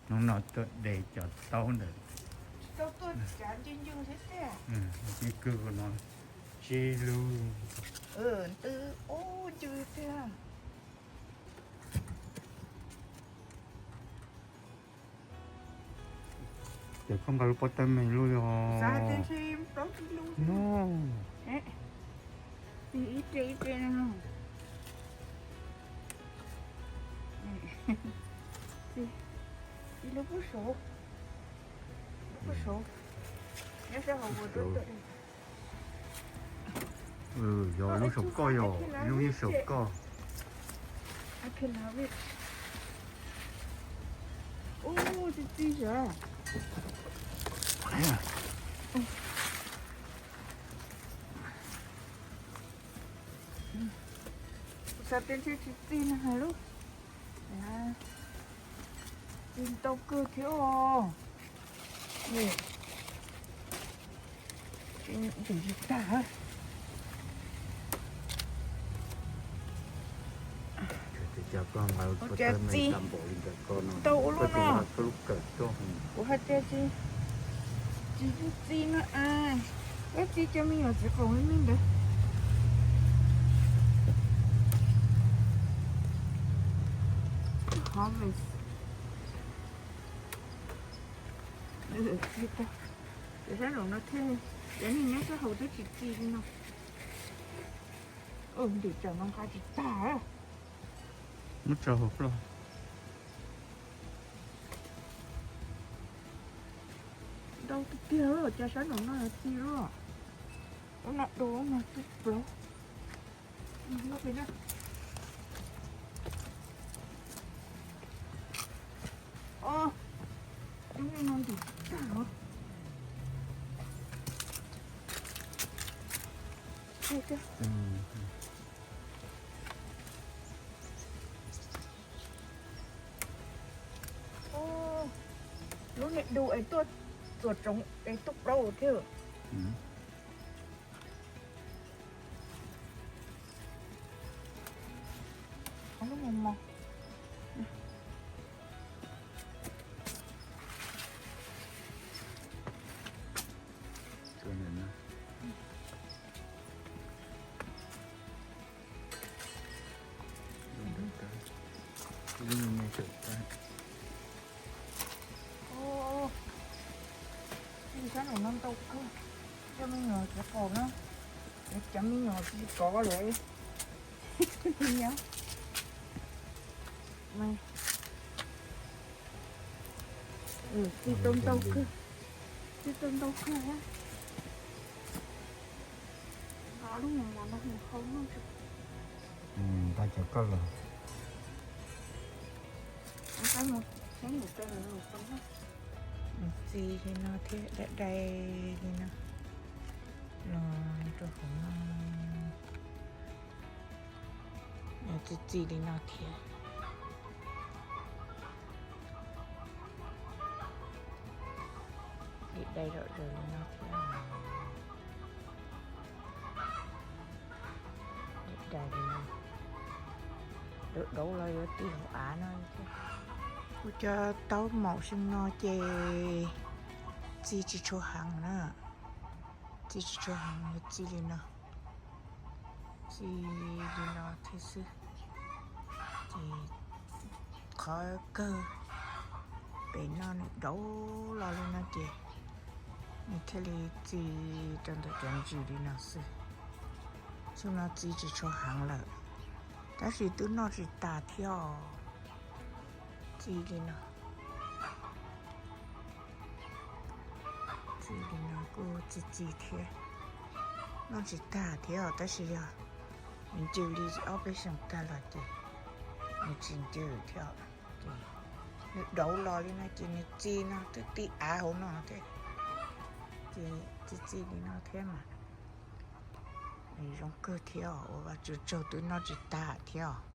Hnub no tuaj de cov taub ntawm, ncw kawg no, tsib lub. Ntws ub ncw tiag. Ces koj nqa lub pob tawb me lub yog. No. Ib re ib re no. Ib lub pub saud, lub pub saud. Nyob sab hauv ua rau tuaj. Yog lub saum koj, yog lub yeej saum koj. Ub, txi txiv sav. Kuv xav tias ntshe tsis txi no hais lub. Txi ntau kawg thiab os. Tsis tag. Ua cas txi ntau ua luaj no. Kuv hais tias tsis, tsis txi no a. Ib txi cov me nyuam txiv qaum me me ntawd. Hov mes. Txi tag. Cov sab nraum no thiaj, cov neeg nyob sab hauv twb tsis txi li no. Ntim tsam no nqa tsis tag. Muab tso hauv ploj. Ntau tiag tiag, cov sab nraum no txi lawm. Ub, no du no txi plaub. Cov no ntim tag os. Lub niag du es tuaj txuas tsoov es tuaj plaub thiab. Lub mos mos. Txi sab nraum no ntau kawg. Cov me nyuam txiv qaum no, cov me nyuam txiv kov lawm. Nyob. Txi tau ntau kawg, txi tau ntau kawg. Lub mos mos no mus hau noj tso. Ntag cov koj los. Txi li no thiab dai dai li no los rau hauv no. Txi txi li no thiab. Dai dai zom zaws li no thiab. Dai dai li no. Daub daub los yuav txi hauv av no thiab. Kuv cov taub maum xyoo no ces txi tsis tshua heev na. Txi tsis tshua heev, yuav txi li no. Txi li no thiab xwb. Ces qhov kawg pem no nws daub los li no ces nws thiaj li txi rau ntawm cov ntsis li no xwb. Xyoo no txi tsis tshua heev lawm, tab sis twb noj tsis tas thiab os. Txi li no. Txi li no kuj txi txi thiab. Noj tsis tag thiab os, tab sis yog nws ncw li ob peb xyoos tag los ces nws tsis ncw thiab. Ces nws daub los li no ces nws txi no twb ti av hauv no thiab. Ces txi txi li no thiab mas nws zoo kawg thiab os, ua Vajtswv tsaug twb noj tsis tag thiab os.